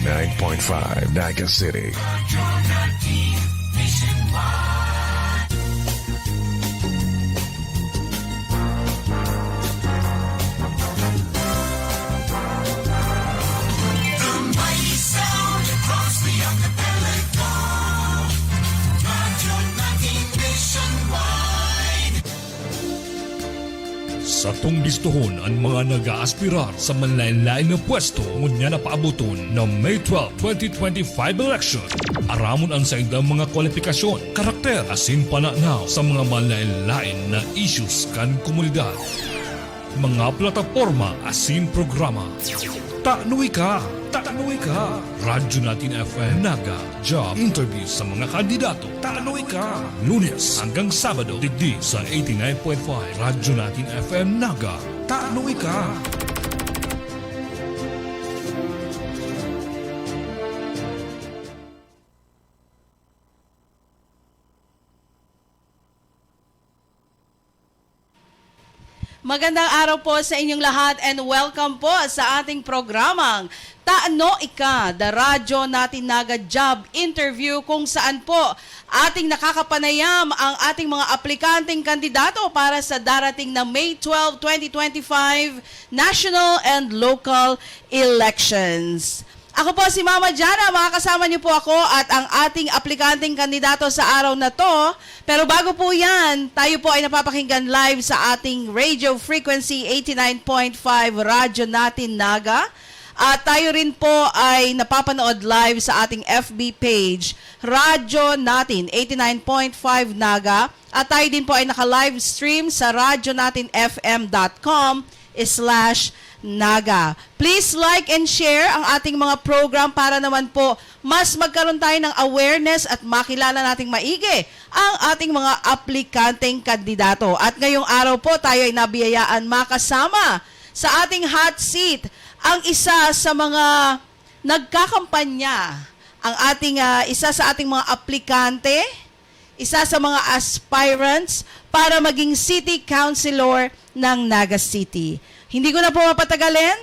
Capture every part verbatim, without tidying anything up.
nine point five Naga City. Satong bistohon an mga nag-aaspirar sa manlaen-laen na pwesto ngunyan na paaboton na May twelve, twenty twenty-five election. Aramon an saindang mga kwalipikasyon, karakter, asin pananaw sa mga manlaen-laen na issues kan komunidad. Mga plataporma asin programa. Tano ika! Tano ika! Radyo Natin F M Naga, job interview sa mga kandidato. Tano ika! Lunes hanggang Sabado, digdi sa eighty-nine point five Radyo Natin F M Naga. Tano ika! Magandang araw po sa inyong lahat and welcome po sa ating programang Tano Ika, The Radyo Natin Naga Job Interview, kung saan po ating nakakapanayam ang ating mga aplikanteng kandidato para sa darating na May twelve, twenty twenty-five National and Local Elections. Ako po si Mama Jana, makakasama niyo po ako at ang ating aplikanteng kandidato sa araw na 'to. Pero bago po 'yan, tayo po ay napapakinggan live sa ating radio frequency, eighty-nine point five Radyo Natin Naga. At tayo rin po ay napapanood live sa ating F B page, Radyo Natin eighty-nine point five Naga. At tayo din po ay naka-live stream sa radyo natin F M dot com slash Naga. Please like and share ang ating mga program para naman po mas magkaroon tayo ng awareness at makilala nating maigi ang ating mga aplikanteng kandidato. At ngayong araw po, tayo ay nabiyayaan makasama sa ating hot seat ang isa sa mga nagkakampanya, ang ating, ah, isa sa ating mga aplikante, isa sa mga aspirants para maging city councilor ng Naga City. Hindi ko na po mapatagalin.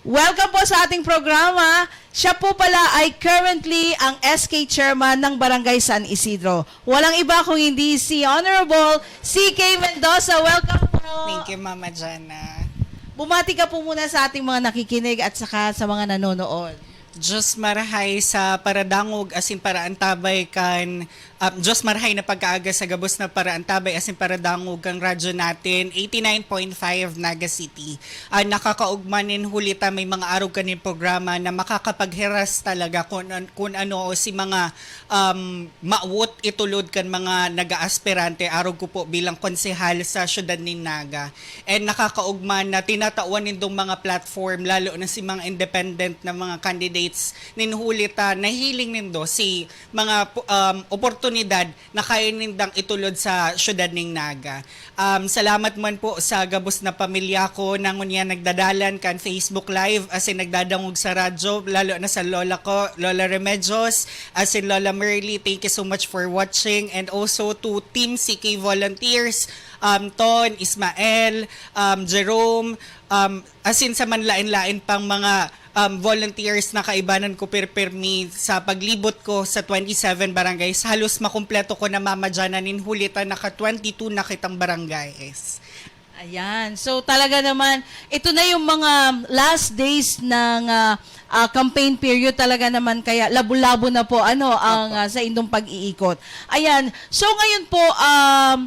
Welcome po sa ating programa. Siya po pala ay currently ang S K chairman ng Barangay San Isidro. Walang iba kung hindi si Honorable C K Mendoza. Welcome po. Thank you, Mama Jana. Bumati ka po muna sa ating mga nakikinig at saka sa mga nanonood. Diyos marahay sa paradangog asin paraantabay kan, ah, Diyos marahay na pagkaaga sa gabos na paraantabay asin paradangog kan Radyo Natin, eighty-nine point five Naga City. Ah, nakakaugma nin huli ta may mga arog kaning programa na makakapaghiras talaga kun an-, kun ano si mga, um, mawot itulod kan mga nag-aaspirante, arog ko po bilang konsehal sa siyudad nin Naga. And nakakaugma na tinatawan nindong mga platform, lalo na si mga independent na mga candidates, nin huli ta nahiling nindo si mga pu-, um, oportunidad na kaya nindang itulod sa siyudad ning Naga. Um, salamat man po sa gabos na pamilya ko na ngunyan nagdadalan kan Facebook Live asin nagdadangog sa radyo, lalo na sa lola ko, Lola Remedios, asin Lola Merly. Thank you so much for watching. And also to Team C K volunteers, um, Ton, Ismael, um, Jerome, um, asin sa manlain-lain pang mga, um, volunteers na kaibanan ko pirpirmi sa paglibot ko sa twenty-seven barangays. Halos makumpleto ko na, Mama Jana, nin huli ta naka twenty-two na kitang barangays. Ayan. So, talaga naman, ito na yung mga last days ng, ah, ah, campaign period. Talaga naman, kaya labo-labo na po, ano, ang, Opo. ah, sa indong pag-iikot. Ayan. So, ngayon po, um,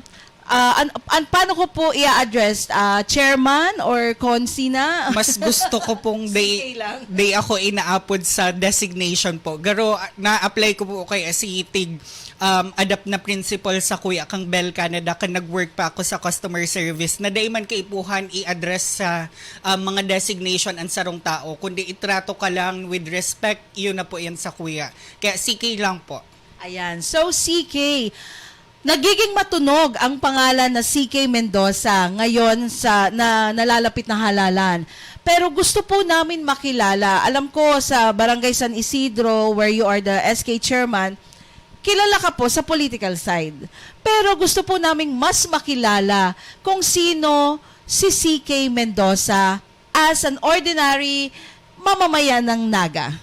ah, an-, an-, paano ko po i-address? Ah, chairman or consi na? Mas gusto ko pong day, C K lang. Day ako inaapod sa designation po. Garo, ah, na-apply ko po kay si Tig um, adapt na principle sa kuya kang Bell Canada kan nag-work pa ako sa customer service na dai man kaipuhan i-address sa, um, mga designation ang sarong tao, kundi itrato ka lang with respect, yun na po yan sa kuya. Kaya C K lang po. Ayan. So, C K, nagiging matunog ang pangalan na C K Mendoza ngayon sa, na nalalapit na halalan. Pero gusto po namin makilala, alam ko sa Barangay San Isidro, where you are the S K chairman, kilala ka po sa political side. Pero gusto po naming mas makilala kung sino si C K Mendoza as an ordinary mamamayan ng Naga.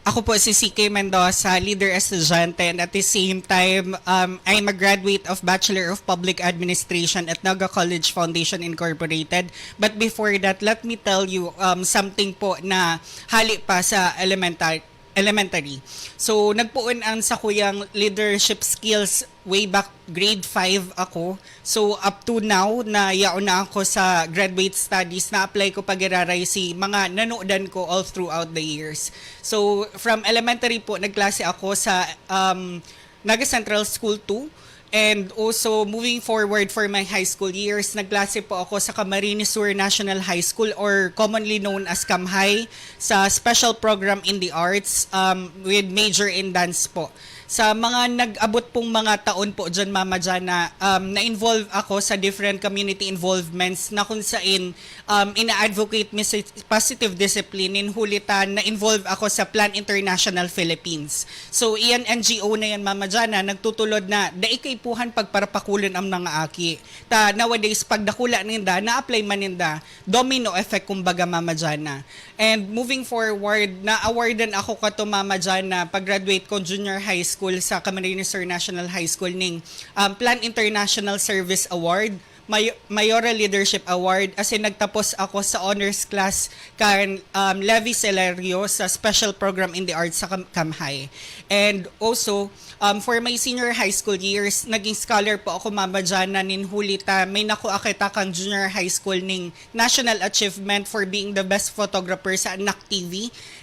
Ako po si C K Mendoza, leader estudyante, and at the same time, um, I'm a graduate of Bachelor of Public Administration at Naga College Foundation Incorporated. But before that, let me tell you um, something po na hali pa sa elementar- elementary. So, nagpoon ang sakuyang leadership skills way back grade five ako. So, up to now, na yaon na ako sa graduate studies, na-apply ko pag-iraray si mga nanodan ko all throughout the years. So, from elementary po, nagklase ako sa um, Naga Central School two. And also, moving forward for my high school years, nagklase po ako sa Camarines Sur National High School, or commonly known as Kamhay, sa special program in the arts um, with major in dance po. Sa mga nag-abot pong mga taon po dyan, Mama Jana, um, na-involve ako sa different community involvements na kung sain um, ina-advocate mi si positive discipline, nin huli ta na-involve ako sa Plan International Philippines. So, iyan N G O na yan, Mama Jana, nagtutulod na dai kaipuhan pagparapakulon ang mga aki. Ta nowadays, pag dakula ninda, na-apply man ninda, domino effect, kumbaga, Mama Jana. And moving forward, na-awardan ako kato, Mama Jana, pag-graduate ko junior high school sa Camarines Sur National High School ning um, Plan International Service Award, May- Mayoral Leadership Award, as in nagtapos ako sa honors class kan um, Levi Celerio sa Special Program in the Arts sa Kam- Kamhay. And also, um, for my senior high school years, naging scholar po ako, Mama Jana, nin huli ta may nakuha kita kang junior high school ning National Achievement for being the best photographer sa Anak T V,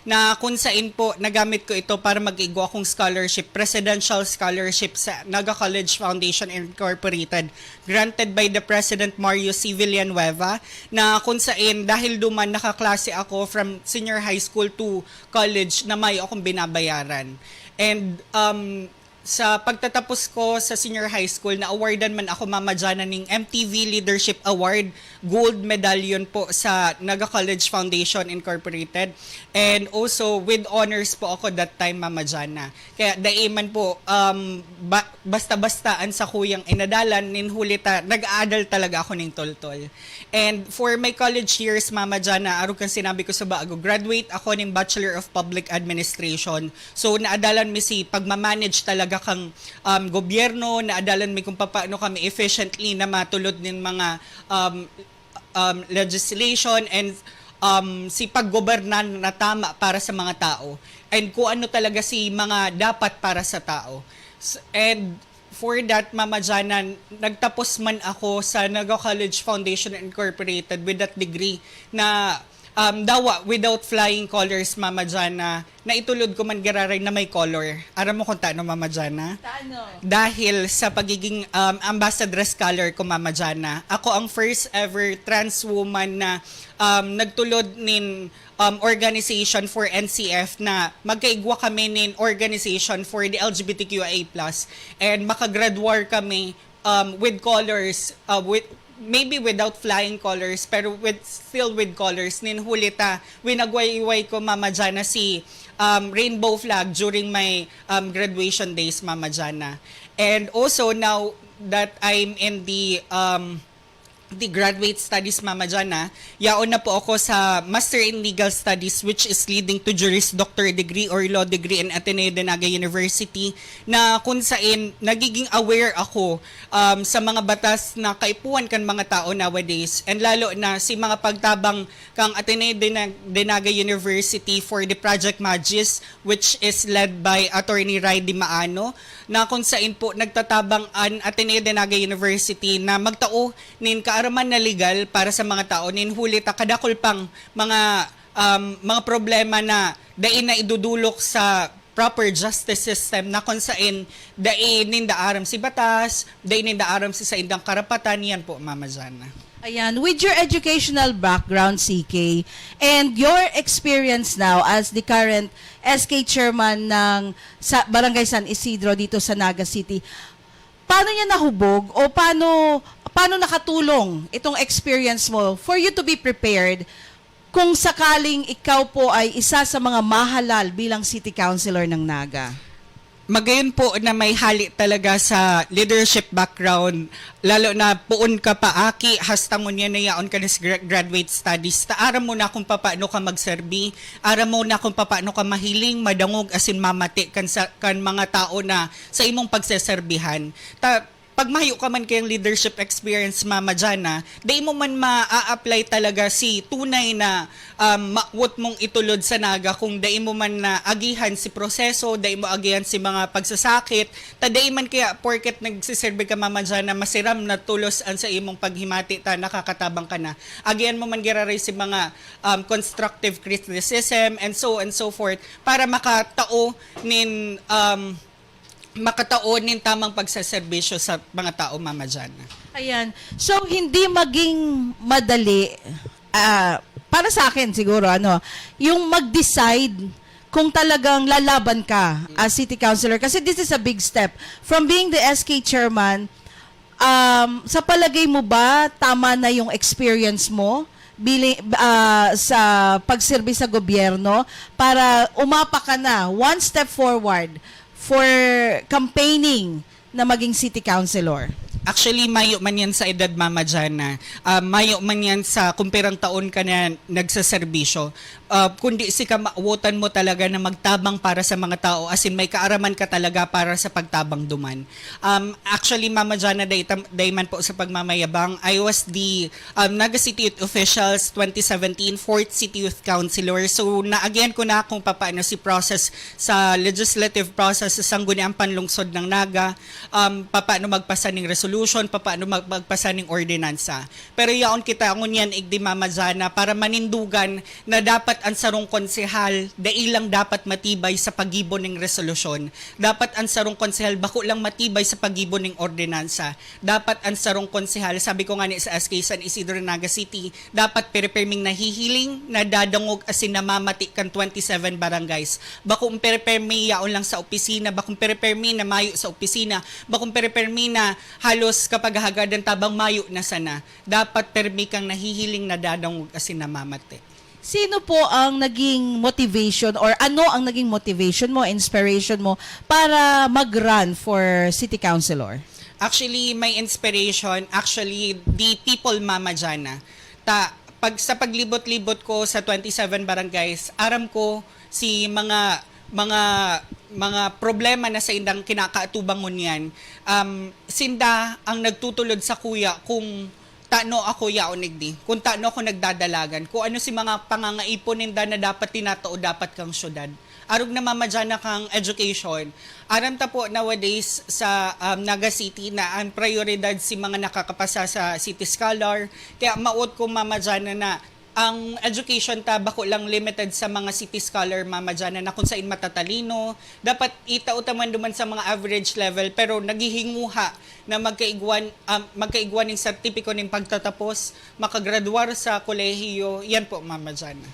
na kung sain po nagamit ko ito para mag-igo akong scholarship, presidential scholarship sa Naga College Foundation Incorporated, granted by the President Mario C. Villanueva, na kung sain dahil duman nakaklase ako from senior high school to college na may akong binabayaran. And um, sa pagtatapos ko sa senior high school, na-awardan man ako, Mama Jana, ning M T V Leadership Award, gold medallion po sa Naga College Foundation Incorporated. And also, with honors po ako that time, Mama Jana. Kaya dai man po, um, ba- basta-basta ang sakuyang inadalan, nin huli ta, nag-aadal talaga ako ning toltol. And for my college years, Mama Jana, arog kan sinabi ko sa bago, graduate ako ning Bachelor of Public Administration. So, naadalan mi si pagmamanage talaga kang um, gobyerno, naadalan mi kung paano kami efficiently na matulod nin mga um, um, legislation and um, si paggobernar na tama para sa mga tao, and kung ano talaga si mga dapat para sa tao. S- And for that, Mama Jana, nagtapos man ako sa Naga College Foundation Incorporated with that degree na um, dawa without flying colors, Mama Jana, na itulod ko man giraray na may color. Aram mo kung taano, Mama Jana? Taano? Dahil sa pagiging um, ambassadress color ko, Mama Jana. Ako ang first ever trans woman na um, nagtulod nin um, organization for N C F na magkaigwa kami nin organization for the L G B T Q I A plus, and makagraduar kami um, with colors, uh, with, maybe without flying colors, pero with, still with colors. Nin huli ta, winagwayway ko, Mama Jana, si um, rainbow flag during my um, graduation days, Mama Jana. And also, now that I'm in the um, the graduate studies, Mama Jana, yaon na po ako sa Master in Legal Studies, which is leading to Juris Doctor degree or Law degree in Ateneo de Naga University, na kung sain nagiging aware ako um, sa mga batas na kaipuhan kan mga tao nowadays, and lalo na si mga pagtabang kang Ateneo de, Na- de Naga University for the Project Magis, which is led by Attorney Ray Di Maano, na kung sain po nagtatabang an Ateneo de Naga University na magtao nin kaaraman na legal para sa mga tao, nin huli ta kadakol pang mga um, mga problema na dai na idudulok sa proper justice system, na kung sain dai ninda aram si batas, dai ninda aram si saindang karapatan. Yan po, Mama Jana. Ayan, with your educational background, C K, and your experience now as the current S K chairman ng sa Barangay San Isidro dito sa Naga City, paano niya nahubog o paano paano nakatulong itong experience mo for you to be prepared kung sakaling ikaw po ay isa sa mga mahalal bilang city councilor ng Naga? Magayon po na may hali talaga sa leadership background, lalo na poon ka pa aki, hasta ngunyan na yaon ka na sa gra-, graduate studies, ta aram mo na kung papaano ka magserbi, aram mo na kung papaano ka mahiling, madangog, asin mamati kan sa, kan mga tao na sa imong pagseserbihan. Ta, pag mayo ka man kayang leadership experience, Mama Jana, dai mo man ma-apply talaga si tunay na, um, mawot mong itulod sa Naga kung dai mo man na agihan si proseso, dai mo agihan si mga pagsasakit, ta dai man kaya porket nagsiserbi ka, Mama Jana, masiram na tulos an sa imong paghimati ta nakakatabang ka na. Agihan mo man giraray si mga, um, constructive criticism and so and so forth para makatao nin, um, makatao nin tamang pagseserbisyo sa mga tao, Mama Jana. Ayan. So, hindi maging madali, ah, para sa akin siguro, ano, yung mag-decide kung talagang lalaban ka as city councilor. Kasi this is a big step. From being the S K chairman, um, sa palagay mo ba, tama na yung experience mo bili, ah, sa pagserbi sa gobyerno para umapa ka na one step forward for campaigning na maging city councilor? Actually, mayo man yan sa edad, Mama Jana. Ah, mayo man yan sa kung pirang taon ka na nagsaserbisyo. Ah, kundi si kamawotan mo talaga na magtabang para sa mga tao, as in, may kaaraman ka talaga para sa pagtabang duman. Um, actually, Mama Jana, dai, tam- dai man po sa pagmamayabang, I was the, um, Naga City Youth Officials twenty seventeen Fourth City Youth Councilor. So, naagihan ko na kung papaano si process sa legislative process sa Sangguniang Panlungsod ng Naga, um, papaano magpasa ng resolution, papaano mag- magpasa ng ordinansa. Pero yaon kita ngunyan, igdi, Mama Jana, para manindugan na dapat ang sarong konsehal dai lang dapat matibay sa paggibo ning resolusyon. Dapat ang sarong konsehal bako lang matibay sa paggibo ning ordinansa. Dapat ang sarong konsehal, sabi ko nga ni sa S K San Isidro, Naga City, dapat perperming nahihiling, nadadangog asin namamati kan twenty-seven barangays. Bakong perpermi yaon lang sa opisina, bakong perpermi na mayo sa opisina, bakong perpermi na halos kapag hagadan tabang mayo na sana. Dapat permi kang nahihiling, nadadangog asin namamati. Sino po ang naging motivation or ano ang naging motivation mo, inspiration mo para mag-run for city councilor? Actually, my inspiration, actually, the people, Mama Jana. Ta, pag sa paglibot-libot ko sa twenty-seven barangays, aram ko si mga mga mga problema na sa indang kinakaatubang ngunyan, um, sinda ang nagtutulod sa kuya kung tano ako yaon igdi, kung tano ako nagdadalagan, kung ano si mga pangangaipon ninda na dapat tinatao dapat kang syudad. Arog na, Mama Jana, kang education. Aram ta po nowadays sa, um, Naga City na ang prioridad si mga nakakapasa sa City Scholar. Kaya maot ko, Mama Jana, na ang education ta bako lang limited sa mga City Scholar, Mama Jana, na kung sain matatalino. Dapat itao ta man duman sa mga average level, pero naghihinguha na magkaigwan, um, magkaigwan ning sertipiko ning pagtatapos, makagradwar sa kolehiyo. Yan po, Mama Jana.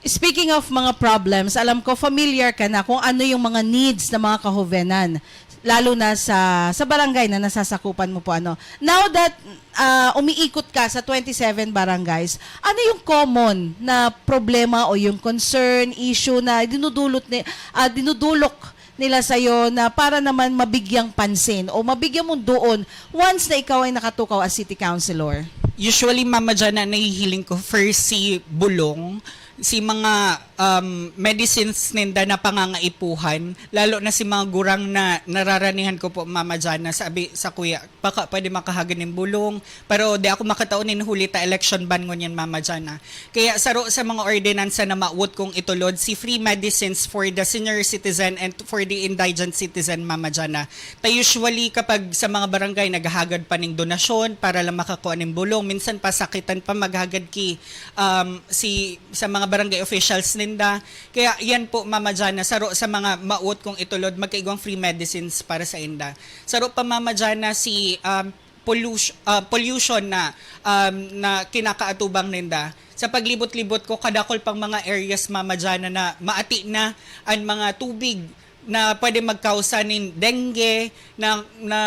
Speaking of mga problems, alam ko familiar ka na kung ano yung mga needs ng mga kahovenan, lalo na sa sa barangay na nasasakupan mo po, ano. Now that, ah, umiikot ka sa twenty-seven barangays, ano yung common na problema o yung concern, issue na dinudulot ni ah, dinudulok nila sa'yo na para naman mabigyang pansin o mabigyan mong doon once na ikaw ay nakatukaw as city councilor? Usually, Mama Jana, nahihiling ko first si bulong, si mga, um, medicines ninda na pangangaipuhan, lalo na si mga gurang na nararanihan ko po, Mama Jana, sabi sa kuya, baka pwede makahagad ning bulong, pero di ako makataon nin huli ta election ban ngunyan, Mama Jana. Kaya saro sa mga ordinansa na mawot kong itulod, si free medicines for the senior citizen and for the indigent citizen, Mama Jana. Ta usually kapag sa mga barangay, naghahagad pa ning donasyon para lang makakuha ning bulong. Minsan pa sakitan pa maghagad ki, um, si, sa mga barangay officials ninda. Kaya yan po, Mama Jana, saro sa mga mawot kong itulod, magkaigwang free medicines para sa inda. Saro pa, Mama Jana, si, um, pollution, ah, pollution na, um, na kinakaatubang ninda. Sa paglibot-libot ko, kadakol pang mga areas, Mama Jana, na maati na ang mga tubig na pwede magkausa nin dengue, na, na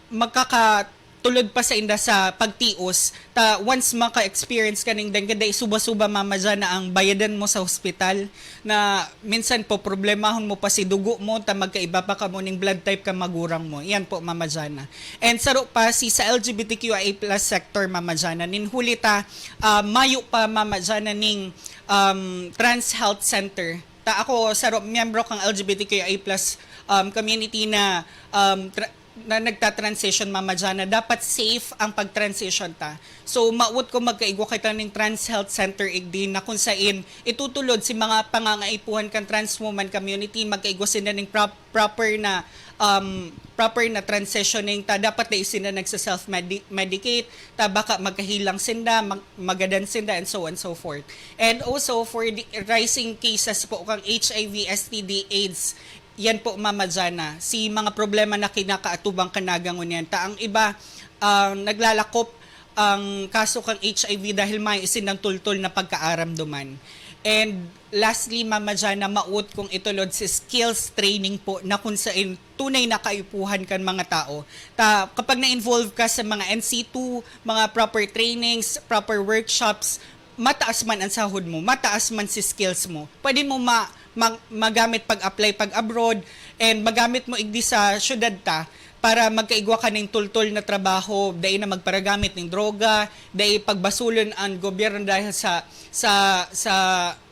magkaka-, tulod pa sainda sa pagtios, ta once maka-experience ka ning dengue, dai suba-suba, Mama Jana, ang bayadan mo sa hospital, na minsan poproblemahon mo pa si dugo mo, ta magkaiba pa kamo ning blood type kan magurang mo. Yan po, Mama Jana. And saro pa, si sa L G B T Q I A plus sector, Mama Jana, nin huli ta, ah, mayo pa, Mama Jana, ning, um, Trans Health Center. Ta ako, saro, miyembro kang L G B T Q I A plus, um, community na, um, tra- na nagta-transition, Mama Jana, dapat safe ang pag-transition ta. So, maot ko magkaigwa kita ning Trans Health Center igdi na kung sain itutulod si mga pangangaipuhan kan trans woman community, magkaigwa sinda ning prop-, proper na, um, proper na transitioning ta. Dapat dai sinda nagsa-self-medi-, medicate, ta baka magkahilang sinda, mag-, magadan sinda, and so on and so forth. And also for the rising cases po kang H I V, S T D, AIDS, yan po, Mama Jana, si mga problema na kinakaatubang kan naga ngunyan. Ta ang iba, ah, naglalakop ang kaso kang H I V dahil mayo sindang tultol na pagkaaramdoman. And lastly, Mama Jana, maot kong itulod si skills training po na kung sain tunay na kaipuhan kan mga tao. Ta kapag na-involve ka sa mga N C two, mga proper trainings, proper workshops, mataas man ang sahod mo, mataas man si skills mo, pwede mo ma-, ma-, magamit pag-apply pag abroad, and magamit mo igdi sa syudad ta para magkaigwa ka ning tultol na trabaho, dai na magparagamit ning droga, dai pagbasulon ang gobyerno dahil sa, sa, sa,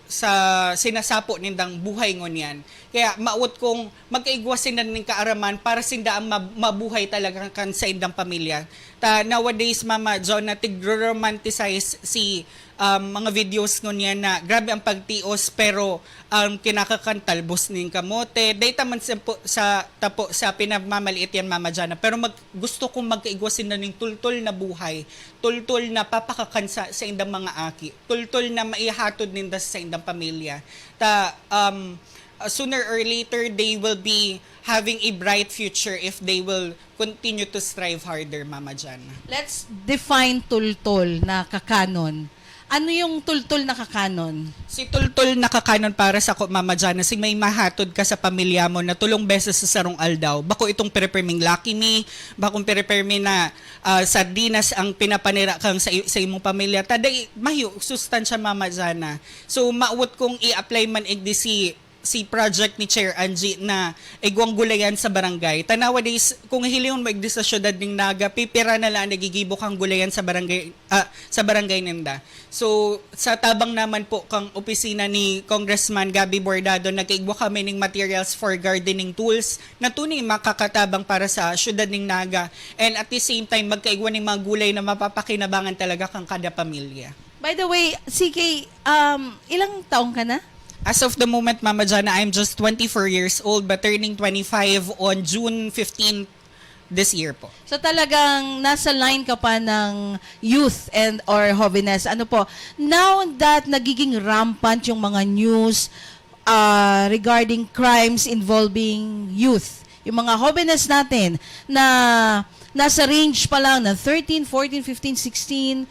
sa sinasapo nindang buhay ngunyan. Kaya maot kong magkaigwa sinda ning kaaraman para sinda ang mab-, mabuhay talaga kan saindang pamilya. Ta nowadays, Mama Jana, tigro-romanticize si, um, mga videos ngunyan na grabe ang pagtios, pero, um, kinakakan talbos ning kamote. Dai ta man sa, po, sa, ta po sa pinagmamaliit yan, Mama Jana. Pero mag-, gusto kong magkaigwa sinda ning tultol na buhay, tultol na papakakan sa, saindang mga aki, tultol na maihatod ninda sa saindang pamilya. Ta, um, uh, sooner or later, they will be having a bright future if they will continue to strive harder, Mama Jana. Let's define tultol na kakanon. Ano yung tultol na kakanon? Si tultol na kakanon para sako, Mama Jana, si may mahatod ka sa pamilya mo na tulong beses sa sarong aldaw. Bako itong piriperming Lucky Me, bakong piripermi na, ah, sardinas ang pinapanira kang sa, i- sa imong pamilya. Ta dai mayo sustansya, Mama Jana. So, maot kong i-apply man igdi si, si project ni Chair Angie na igwang gulayan sa barangay. Ta nowadays, kung hilingon mo igdi sa syudad ning Naga, pipira na lang nagigibo kang gulayan sa barangay, ah, sa barangay ninda. So, sa tabang naman po kang opisina ni Congressman Gabby Bordado, nagkaigwa kami ning materials for gardening tools na tunay makakatabang para sa syudad ning Naga. And at the same time, magkaigwa ning mga gulay na mapapakinabangan talaga kang kada pamilya. By the way, C K, um, ilang taong ka na? As of the moment, Mama Jana, I'm just twenty-four years old, but turning twenty-five on June fifteenth this year po. So talagang nasa line ka pa ng youth and or hovenes. Ano po, now that nagiging rampant yung mga news uh, regarding crimes involving youth, yung mga hovenes natin na nasa range pa lang ng thirteen, fourteen, fifteen, sixteen,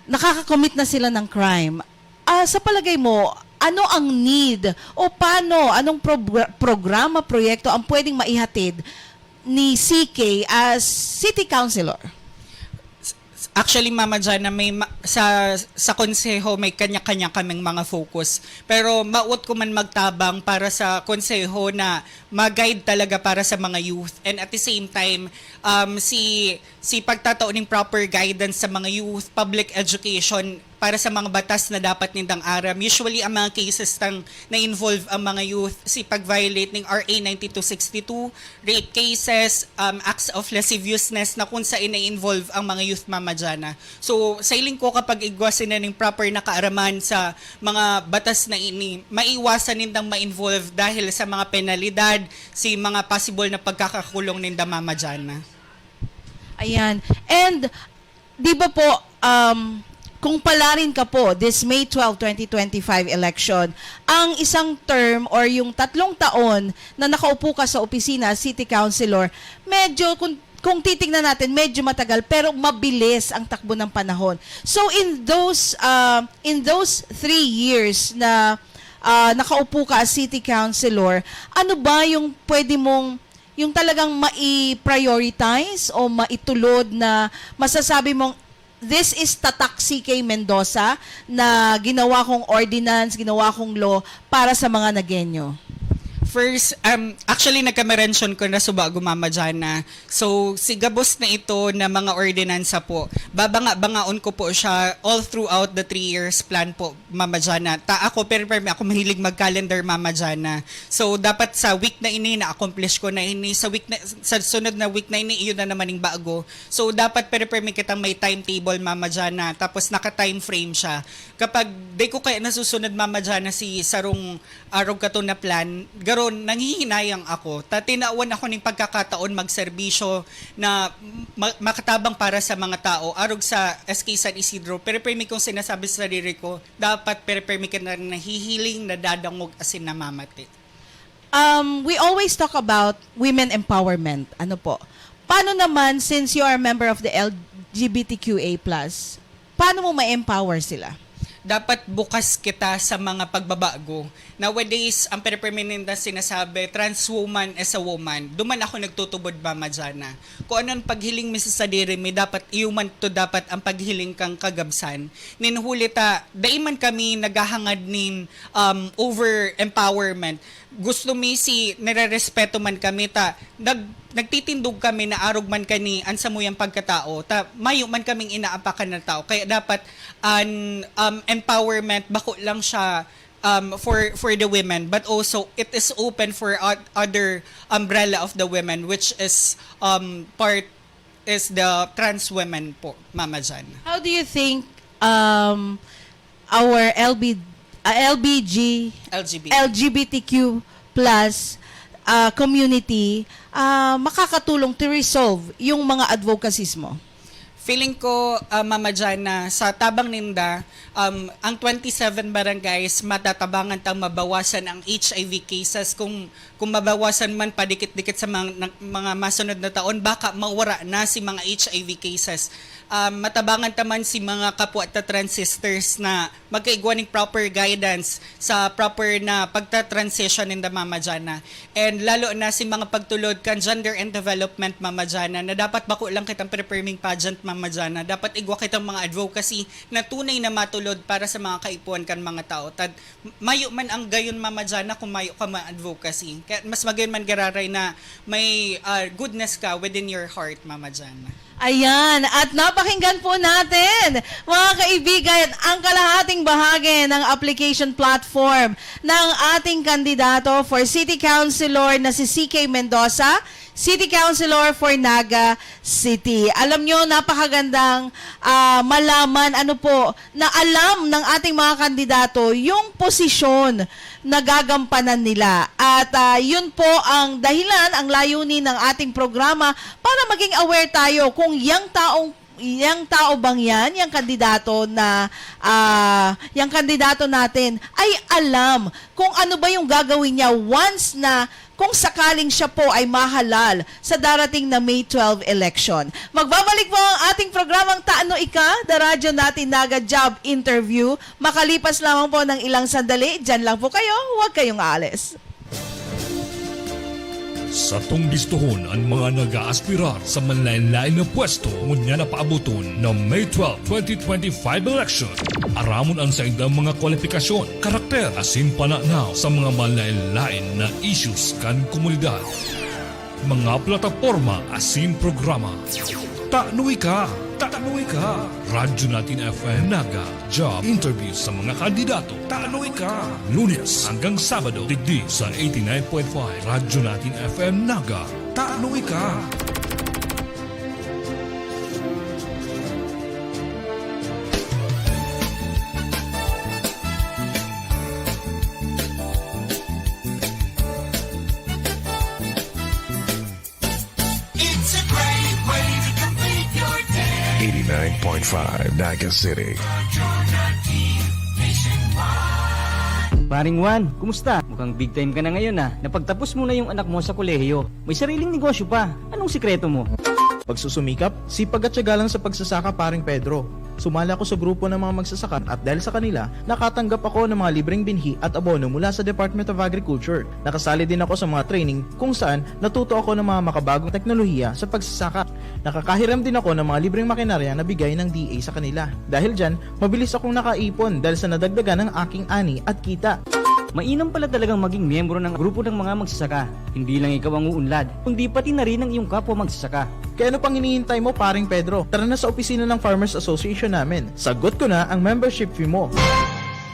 nakaka-commit na sila ng crime. Ah, sa palagay mo, ano ang need o paano, anong progr- programa, proyekto ang pwedeng maihatid ni C K as city councilor? Actually, Mama Jana, may ma- sa sa konseho may kanya-kanya kaming mga focus. Pero maot ko man magtabang para sa konseho na mag-guide talaga para sa mga youth, and at the same time, um, si si pagtatao ning proper guidance sa mga youth, public education para sa mga batas na dapat nindang aram. Usually, ang mga cases tang na-involve ang mga youth si pag-violate ning R A ninety-two sixty-two, rape cases, um, acts of lasciviousness na kung saan na-involve ang mga youth, Mama Jana. So, sa hiling ko, kapag igwa sila ning proper na kaaraman sa mga batas na ini, maiwasan nindang ma-involve dahil sa mga penalidad, si mga possible na pagkakakulong ninda, Mama Jana. Ayan. And, di ba po, um, kung palarin ka po, this May twelve, twenty twenty-five election, ang isang term or yung tatlong taon na nakaupo ka sa opisina, city councilor, medyo kung kung titingnan natin, medyo matagal, pero mabilis ang takbo ng panahon. So in those uh, in those three years na uh, nakaupo ka as city councilor, ano ba yung pwede mong Yung talagang mai-prioritize o maitulod na masasabi mong, "This is tatak C K Mendoza na ginawa kong ordinance, ginawa kong law para sa mga Nagueño"? First, um, actually, nagkamerensyon ko na suba ko, Mama Jana. So, si gabos na ito na mga ordinansa po, babanga-bangaon ko po siya all throughout the three years plan po, Mama Jana. Ta ako, pero, pero ako mahilig mag-calendar, Mama Jana. So, dapat sa week na ini, na-accomplish ko na ini. Sa week na, sa sunod na week na ini, iyon na naman yung bago. So, dapat pero, pero kitang may timetable, Mama Jana. Tapos, naka-time frame siya. Kapag di ko kaya nasusunod, Mama Jana, si sarong arog kato na plan, garon, nanghihinayang ako. Ta tinawan ako ning pagkakataon magserbisyo na ma- makatabang para sa mga tao, arog sa S K San Isidro. Pero permi kong sinasabi sa sarili ko, dapat pero permi ka na nahihiling, nadadangog, asin namamati. Um, we always talk about women empowerment. Ano po? Paano naman, since you are a member of the L G B T Q A plus, paano mo ma-empower sila? Dapat bukas kita sa mga pagbabago. Nowadays, ang perperminenta sinasabi, "Trans woman is a woman." Duman ako nagtutubod, Mama Jana. Kung anong paghiling mi sa sadiri mi, dapat iyo man to dapat ang paghiling kang kagabsan. Nin huli ta, dai man kami naghahangad nin um, over-empowerment. Gusto mi si, nire-respeto man kami ta, nag, nagtitindog kami na arog man kani an samuyang pagkatao, ta mayo man kaming inaapakan na tao. Kaya dapat an um, empowerment, bako lang siya um, for for the women, but also it is open for o- other umbrella of the women, which is um, part is the trans women po, Mama Jan. How do you think um, our L B, uh, L B G, L G B T. L G B T Q plus uh, community uh, makakatulong to resolve yung mga advocacies mo? Feeling ko, uh, Mama Jan, na sa tabang ninda, um, ang twenty-seven barangays matatabangan tang mabawasan ang H I V cases. Kung kung mabawasan man padikit-dikit sa mga, mga masunod na taon, baka mawara na si mga H I V cases. Um, matabangan ta man si mga kapwa ta transistors na magkaigwa ning proper guidance sa proper na pagta-transition ninda, Mama Jana. And lalo na si mga pagtulod kan gender and development, Mama Jana, na dapat bako lang kitang preparing pageant, Mama Jana. Dapat igwa kitang mga advocacy na tunay na matulod para sa mga kaipuhan kan mga tao. Tad, mayo man ang gayon, Mama Jana, kung mayo ka man advocacy. Kaya mas magayon man giraray na may ah, goodness ka within your heart, Mama Jana. Ayan, at napakinggan po natin, mga kaibigan, ang kalahating bahagi ng application platform ng ating kandidato for City Councilor na si C K Mendoza, City Councilor for Naga City. Alam nyo, napakagandang ah, malaman, ano po, na alam ng ating mga kandidato yung posisyon na gagampanan nila. At ah, yun po ang dahilan, ang layunin ng ating programa para maging aware tayo kung yang taong yang tao bang yan, yang kandidato na ah, yang kandidato natin ay alam kung ano ba yung gagawin niya once na kung sakaling siya po ay mahalal sa darating na May twelve election. Magbabalik po ang ating programang Taano Ika, The Radyo Natin Naga Job Interview. Makalipas lamang po ng ilang sandali, dyan lang po kayo, huwag kayong aalis. Satong bistohon an mga nag-aaspirar sa manlaen-laen na pwesto ngunyan na paaboton na May twelve, twenty twenty-five election. Aramon an saindang mga kwalipikasyon, karakter, asin pananaw sa mga manlaen-laen na issues kan komunidad. Mga plataporma asin programa. Taano Ika! Taano Ika! Radyo Natin F M Naga. Job interview sa mga kandidato. Taano Ika! Lunes hanggang Sabado, digdi sa eighty-nine point five Radyo Natin F M Naga. Taano Ika! It's a great way to complete your day. eighty-nine point five Naga City. Paring Juan, kumusta? Mukhang big time ka na ngayon ah. Napagtapos mo na yung anak mo sa kolehiyo. May sariling negosyo pa. Anong sikreto mo? Pagsusumikap, sipag at tiyaga lang sa pagsasaka, Paring Pedro. Sumali ako sa grupo ng mga magsasaka at dahil sa kanila, nakatanggap ako ng mga libreng binhi at abono mula sa Department of Agriculture. Nakasali din ako sa mga training kung saan natuto ako ng mga makabagong teknolohiya sa pagsasaka. Nakakahiram din ako ng mga libreng makinarya na bigay ng D A sa kanila. Dahil dyan, mabilis akong nakaipon dahil sa nadagdagan ng aking ani at kita. Mainam pala talagang maging miyembro ng grupo ng mga magsasaka. Hindi lang ikaw ang uunlad, kundi pati na rin ang iyong kapwa magsasaka. Kaya ano pang hinihintay mo, Paring Pedro? Tara na sa opisina ng Farmers Association namin. Sagot ko na ang membership fee mo.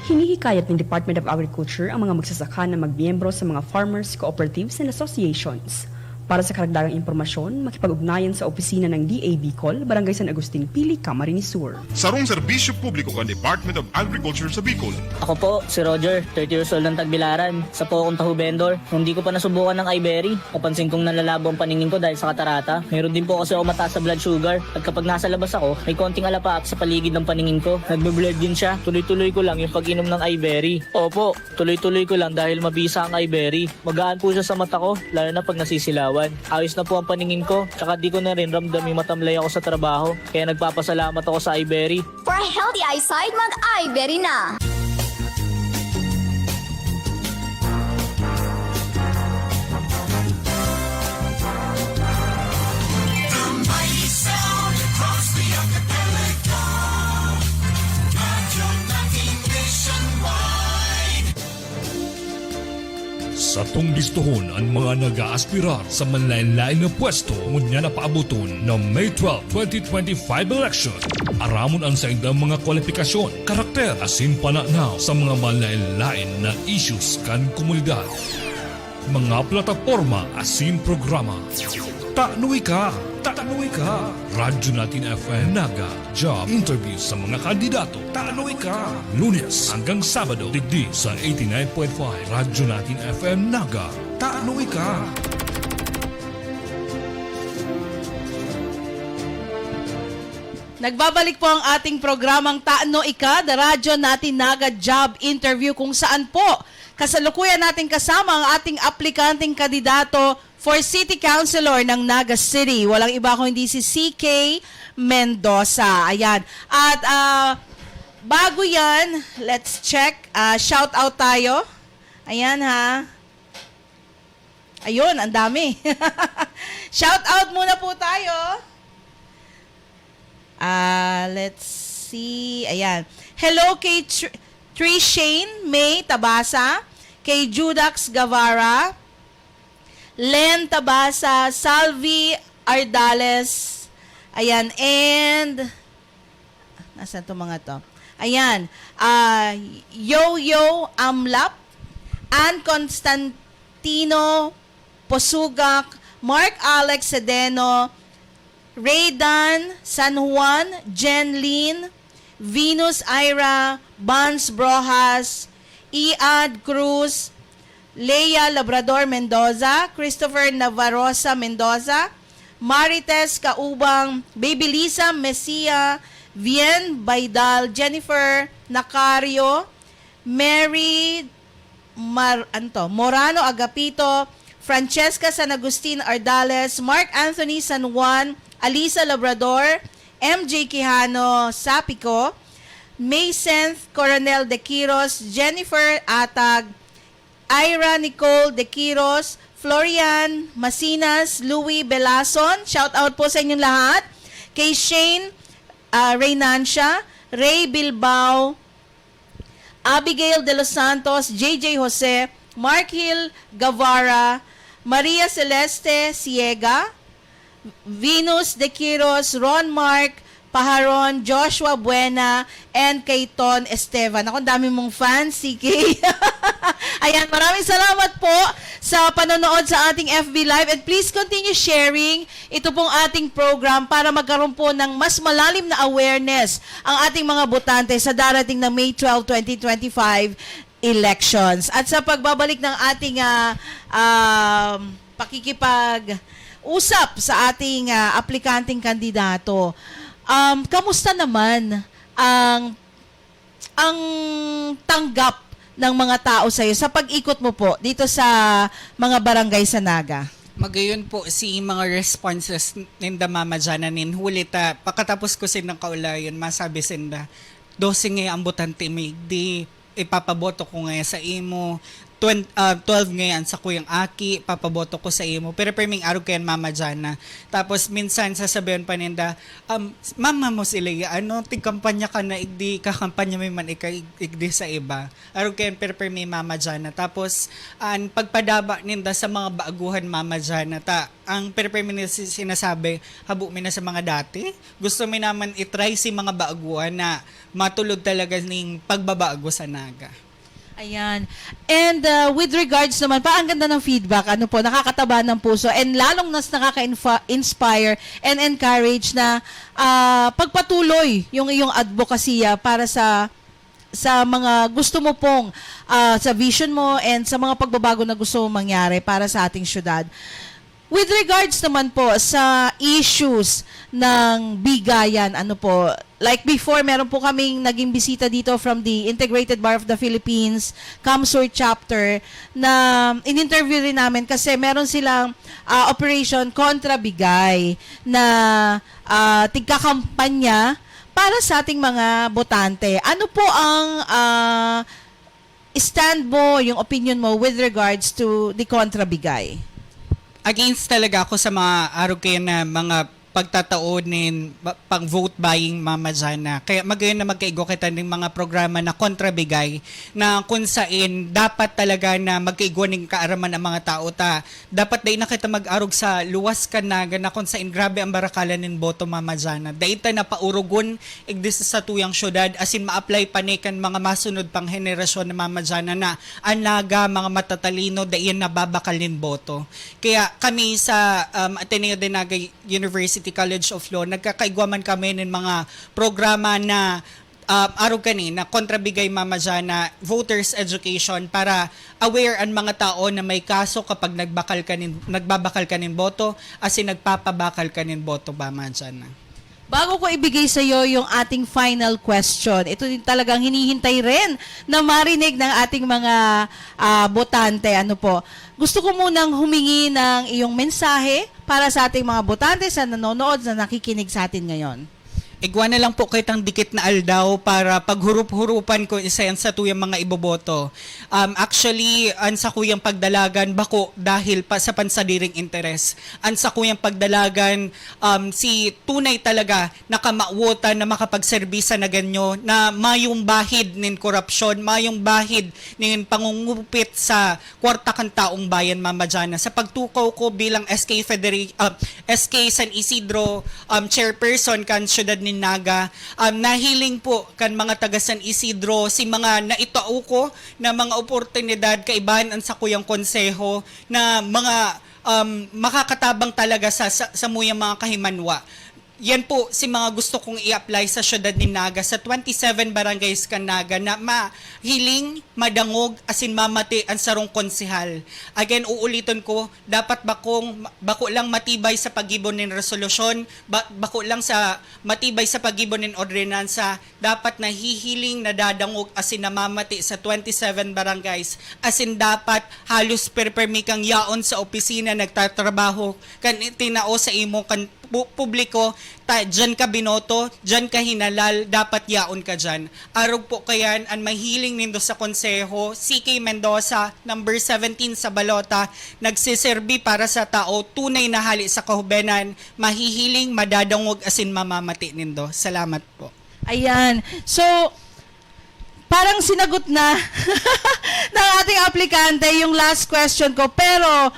Hinihikayat ng Department of Agriculture ang mga magsasaka na magmiyembro sa mga farmers, cooperatives, and associations. Para sa karagdagang impormasyon, makipag-ugnayan sa opisina ng D A Bicol, Barangay San Agustin, Pili, Camarines Sur. Sarong serbisyo publiko kan Department of Agriculture sa Bicol. Ako po, si Roger, thirty years old ng Tagbilaran. Isa po akong taho vendor. Nung di ko pa nasubukan ng iBerry, napansin kong nanlalabo ang paningin ko dahil sa katarata. Meron din po kasi ako mataas na blood sugar. At kapag nasa labas ako, may konting alapaap sa paligid ng paningin ko. Nagbe-blur din siya. Tuloy-tuloy ko lang yung pag-inom ng iBerry. Opo, tuloy-tuloy ko lang dahil mabisa ang iBerry. Magaan po siya sa mata ko, lalo na pag nasisilawan. Ayos na po ang paningin ko, tsaka di ko na rin ramdam yung matamlay ako sa trabaho. Kaya nagpapasalamat ako sa iBerry. For a healthy eyesight, mag-iBerry na! Satong listohon an mga nag-aaspirar sa manlaen-laen na pwesto ngunyan na paaboton na May twelve, twenty twenty-five election. Aramon an saindang mga kwalipikasyon, karakter, asin pananaw sa mga manlaen-laen na issues kan komunidad. Mga plataporma asin programa. Tano ika! Tano ika! Radyo Natin F M Naga. Job interview sa mga kandidato. Tano ika! Lunes hanggang Sabado, digdi sa eighty-nine point five Radyo Natin F M Naga. Tano ika! Nagbabalik po ang ating programang Tano Ika, The Radyo Natin Naga Job Interview, kung saan po kasalukuyan natin kasama ang ating aplikanteng kandidato for City Councilor ng Naga City. Walang iba kundi si C K Mendoza. Ayan. At, ah, bago yan, let's check. Ah, shout out tayo. Ayan ha. Ayun, ang dami. Shout out muna po tayo. Ah, let's see. Ayan. Hello kay Tr-, Trishane May Tabasa, kay Judax Guevara, Len Tabasa, Salvi Ardales. Ayan, and nasaan 'tong mga 'to? Ayan, ah, Yo-Yo Amlap, Ann Constantino Posugak, Mark Alex Sedeno, Raydan San Juan, Jen Lin, Venus Ira, Bans Brojas, Iad Cruz, Lea Labrador Mendoza, Christopher Navarroza Mendoza, Marites Kaubang, Baby Lisa Mesia, Vien Baidal, Jennifer Nacario, Mary Mar-, ano to? Morano Agapito, Francesca San Agustin Ardales, Mark Anthony San Juan, Alisa Labrador, M J Quijano Sapico, Maysenth Coronel De Quiros, Jennifer Atag, Ira Nicole De Quiros, Florian Masinas, Louis Belason, shout out po sa inyong lahat. Kay Shane, ah, Reynancia, Ray Bilbao, Abigail De Los Santos, J J Jose, Mark Hill Guevara, Maria Celeste Siega, Venus De Quiros, Ron Mark Paharon, Joshua Buena, and kay Ton Esteban. Ako, ang dami mong fans, C K. Ayan, maraming salamat po sa panonood sa ating F B Live. And please continue sharing ito pong ating program para magkaroon po ng mas malalim na awareness ang ating mga botante sa darating na May twelve, twenty twenty-five elections. At sa pagbabalik ng ating, ah, um, pakikipag-usap sa ating, ah, aplikanteng kandidato, um, kamusta naman ang, ang tanggap ng mga tao sa'yo sa pag-ikot mo po dito sa mga barangay sa Naga? Magayon po si mga responses ninda, Mama Jana, nin huli ta, pakatapos ko sindang kaulayon, masabi sinda, "Dose nga ang botante mi, di ipapaboto ko nga sa imo, twen-, ah, twelve nga ang sakuyang aki, papaboto ko sa imo." Pero perming arog kayan, Mama Jana. Tapos minsan sasabihan pa ninda, um, "Mama mo sila, ano, tigkampanya ka na, igdi, kakampanya mi man ika, igdi sa iba." Arog kayan, pero permi, Mama Jana. Tapos, an pagpadaba ninda sa mga baaguhan, Mama Jana, ta ang perpermi na si-, sinasabi, habo mi na sa mga dati. Gusto mi naman i-try si mga baaguhan na matulod talaga ning pagbabago sa Naga. Ayan. And, uh, with regards naman pa, ang ganda ng feedback, ano po, nakakataba ng puso and lalong nas nakaka-infa-, inspire and encourage na, ah, pagpatuloy yung iyong advokasya para sa, sa mga gusto mo pong, ah, sa vision mo and sa mga pagbabago na gusto mong mangyari para sa ating syudad. With regards naman po sa issues ng bigayan, ano po, like before, meron po kaming naging bisita dito from the Integrated Bar of the Philippines, CamSur Chapter, na in-interview rin namin kasi meron silang, ah, operation kontra bigay na, ah, tigkakampanya para sa ating mga botante. Ano po ang, ah, stand mo, yung opinion mo with regards to the kontra bigay? Against talaga ako sa mga arog kayan na mga pagtatao nin ba-, pang vote buying, Mama Jana. Kaya magayon na magkaigwa kita ning mga programa na kontra bigay, na kung sain dapat talaga na magkaigwa ning kaaraman ang mga tao ta. Dapat dai na kita mag-arog sa luwas kan Naga na kung sain grabe ang barakalan nin boto, Mama Jana. Dai ta na paurugon igdi sa satuyang syudad, asin ma-apply pa ni kan mga masunod pang henerasyon na, Mama Jana, na an Naga, mga matatalino, dai yan nababakal nin boto. Kaya kami sa, um, Ateneo de Naga University College of Law, nagkakaigwa man kami nin mga programa na, um, arog kani na kontra bigay, Mama Jana, voters education para aware an mga tao na may kaso kapag nagbakal kanin, nagbabakal kanin boto, asin nagpapabakal kanin boto, Mama Jana. Bago ko ibigay sa iyo yung ating final question, ito din talagang hinihintay rin na marinig ng ating mga, ah, botante. Ano po? Gusto ko munang humingi ng iyong mensahe para sa ating mga botante sa nanonood, na nakikinig sa atin ngayon. Igwa na lang po kitang dikit na aldaw para paghurup-hurupan ko isa yan sa tuyang mga iboboto. Um, actually, an sakuyang pagdalagan, bako dahil pa sa pansadiring interes. An sakuyang pagdalagan, um, si tunay talaga na kamawotan na makapagserbisa na ganyo, na mayong bahid nin korupsyon, mayong bahid nin pangungupit sa kwarta kan taong bayan, Mama Jana. Sa pagtukaw ko bilang S K Federa-, ah, S K San Isidro, um, chairperson kan siyudad nin Naga, um, nahiling po kan mga taga San Isidro si mga naitao ko na mga oportunidad kaibahan an sakuyang konseho na mga, um, makakatabang talaga sa, sa, samuyang mga kahimanwa. Yan po si mga gusto kong i-apply sa siyudad ni Naga, sa twenty-seven barangays kan Naga, na mahiling, madangog, asin mamati an sarong konsehal. Again, uuliton ko, dapat bakong, bako lang matibay sa paggibo nin resolusyon, ba-, bako lang sa matibay sa paggibo nin ordinansa, dapat nahihiling, nadadangog, asin namamati sa twenty-seven barangays, asin dapat halos perpermi kang yaon sa opisina nagtatrabaho kan itinao sa imo kan pu-, publiko, ta, diyan ka binoto, diyan ka hinalal, dapat yaon ka diyan. Arog po kayan, an mahiling nindo sa konseho, C K Mendoza, number seventeen sa balota, nagsiserbi para sa tao, tunay na hali sa kahubenan, mahihiling, madadangog, asin mamamati nindo. Salamat po. Ayan. So, parang sinagot na ng ating aplikante yung last question ko. Pero,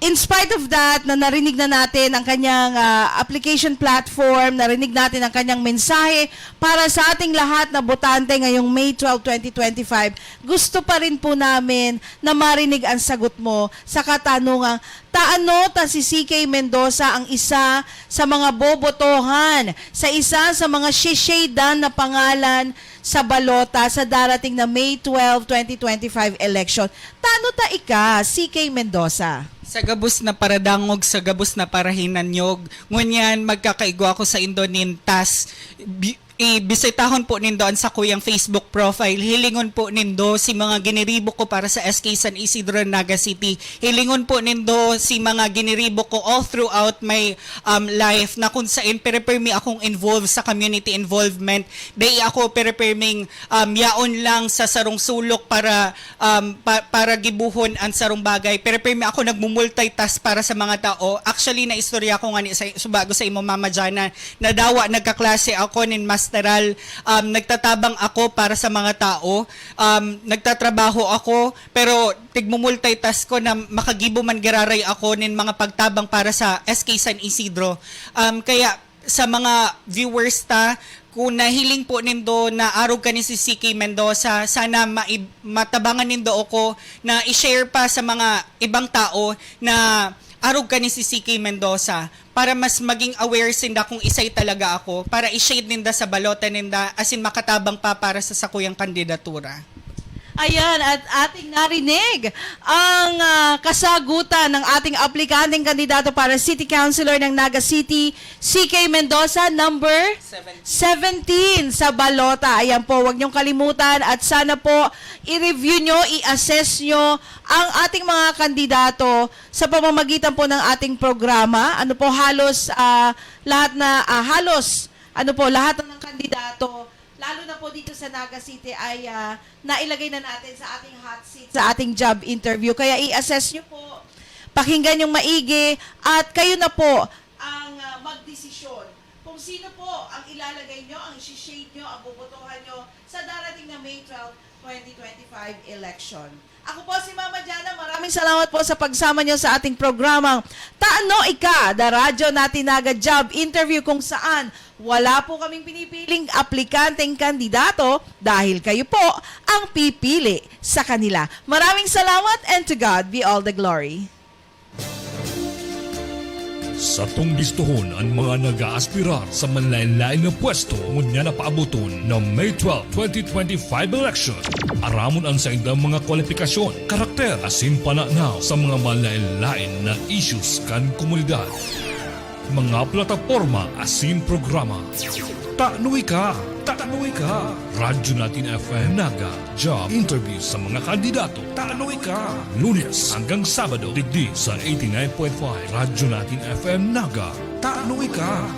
in spite of that, na narinig na natin ang kanyang, ah, application platform, narinig natin ang kanyang mensahe para sa ating lahat na botante ngayong May twelve, twenty twenty-five, gusto pa rin po namin na marinig ang sagot mo sa katanungang, taano ta si C K Mendoza ang isa sa mga bobotohan, sa isa sa mga shishadan na pangalan sa balota sa darating na May twelve, twenty twenty-five election? Tano ta ika, C K Mendoza? Sa gabos na paradangog, sa gabos na parahinanyog, ngunyan magkakaigwa ako sa indo nin tas, bi-, Ibisitahon po nindo an sakuyang Facebook profile. Hilingon po nindo si mga giniribo ko para sa S K San Isidro, Naga City. Hilingon po nindo si mga giniribo ko all throughout my, um, life, na kung sain perepirmi akong involved sa community involvement. Dai ako perepirming, um, yaon lang sa sarong sulok para, um, pa-, para gibohon an sarong bagay. Perepirmi ako nagmumultitask para sa mga tao. Actually, naistorya ko ngani sa, subago sa imo, Mama Jana, na dawa nagkaklase ako nin masteral, um, nagtatabang ako para sa mga tao, um, nagtatrabaho ako, pero tigmumultitask ko na makagibo man giraray ako nin mga pagtabang para sa S K San Isidro. Um, kaya sa mga viewers ta, kung nahiling po nindo na arog ka ni si C K Mendoza, sana mai-, matabangan nindo ako na i-share pa sa mga ibang tao na arog ka ni si C K Mendoza. Para mas maging aware sinda kung isay talaga ako, para i-shade ninda sa balota ninda, asin makatabang pa para sa sakuyang kandidatura. Ayan, at ating narinig ang, ah, kasagutan ng ating aplikanteng kandidato para City Councilor ng Naga City, C K Mendoza, number Seventeen. seventeen sa balota. Ayan po, huwag niyong kalimutan at sana po i-review niyo, i-assess niyo ang ating mga kandidato sa pamamagitan po ng ating programa. Ano po, halos, ah, lahat na, ah, halos, ano po, lahat ng kandidato, lalo na po dito sa Naga City, ay, ah, nailagay na natin sa ating hot seat, sa ating job interview. Kaya i-assess niyo po, pakinggan niyong maigi, at kayo na po ang, ah, magdesisyon kung sino po ang ilalagay niyo, ang isi-shade niyo, ang bobotohan niyo sa darating na May twelve, twenty twenty-five election. Ako po si Mama Jana. Maraming salamat po sa pagsama niyo sa ating programang Tano Ika, The Radyo Natin Naga Job Interview, kung saan wala po kaming pinipiling aplikanteng kandidato dahil kayo po ang pipili sa kanila. Maraming salamat and to God be all the glory. Satong bistohon an mga nag-aaspirar sa manlaen-laen na pwesto ngunyan na paaboton na May twelve, twenty twenty-five election. Aramon an saindang mga kwalipikasyon, karakter, asin pananaw sa mga manlaen-laen na issues kan komunidad. Mga plataporma asin programa. Tano Ika! Tano Ika! Radyo Natin F M Naga. Job interview sa mga kandidato. Tano Ika! Lunes hanggang Sabado, digdi sa eighty-nine point five Radyo Natin F M Naga. Tano Ika!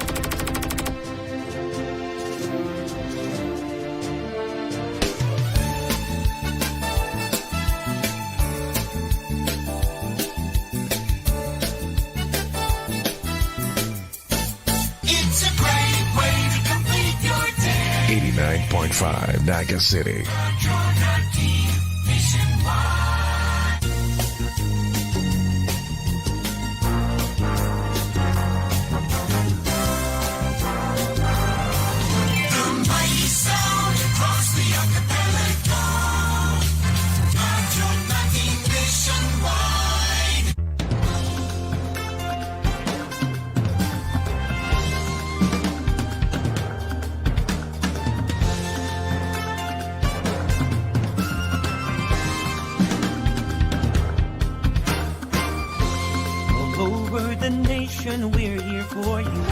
It's a great way to complete your day. Eighty-nine point five Naga City. Radyo Natin Nationwide. The mighty sound across the archipelago. Radyo Natin Nationwide. All over the nation, we're here for you.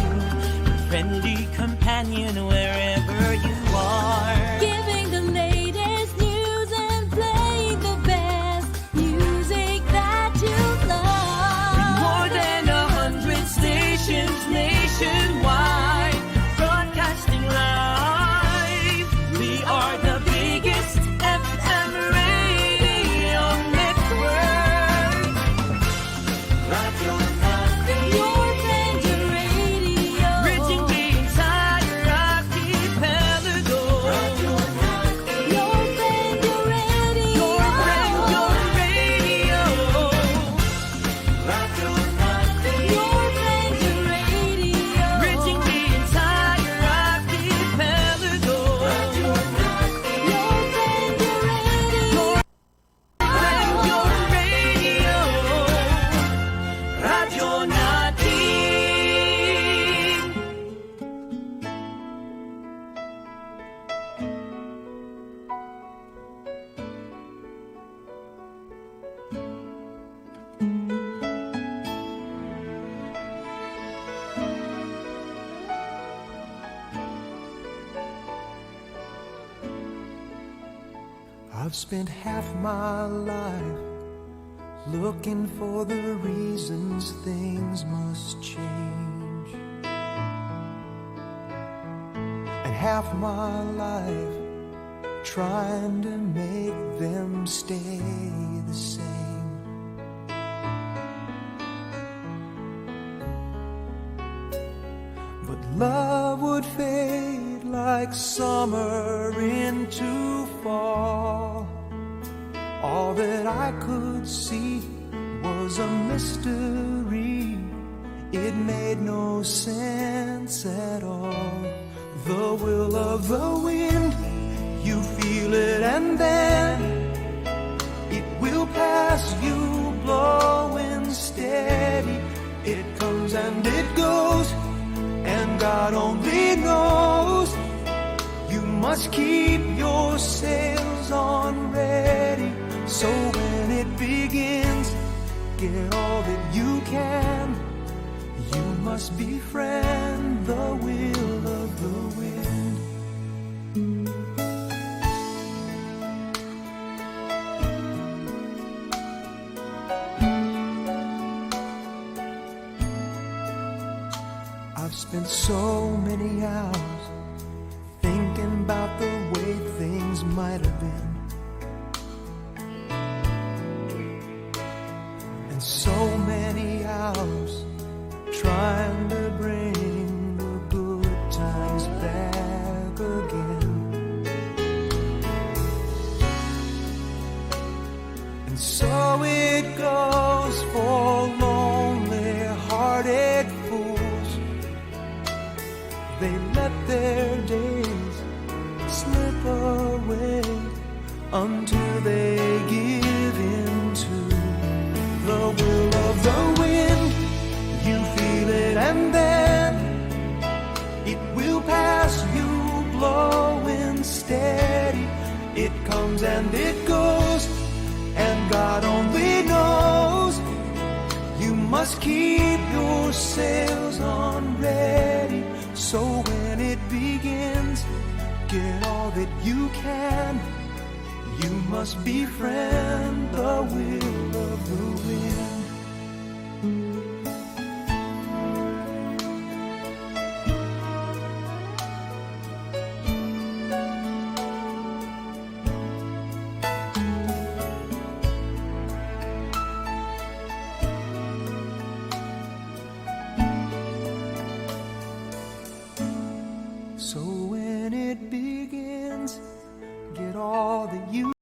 Your friendly companion wherever you are. Giving the latest news and playing the best music that you love. With more than a hundred stations nationwide, broadcasting live, we are the biggest F M radio network. Radyo Natin. Your friendly radio. Reaching the entire Rocky I've spent half my life looking for the reasons things must change, and half my life trying to make them stay the same. But love would fade like summer into fall. All that I could see was a mystery. It made no sense at all. The will of the wind, you feel it, and then it will pass you, blowing steady. It comes and it goes, and God only knows. You must keep your sails on ready, so when it begins, get all that you can. You must befriend the will of the wind. I've spent so many hours thinking about the way things might have been, and so many hours trying to bring the good times back again. And so it goes for lonely-hearted fools. They let their days slip away until they give in to the will of the wind. You feel it, and then it will pass you, blowing steady. It comes and it goes, and God only knows. You must keep your sails on ready, so when it begins, get all that you can. You must befriend the will of the wind. So when it begins, get all that you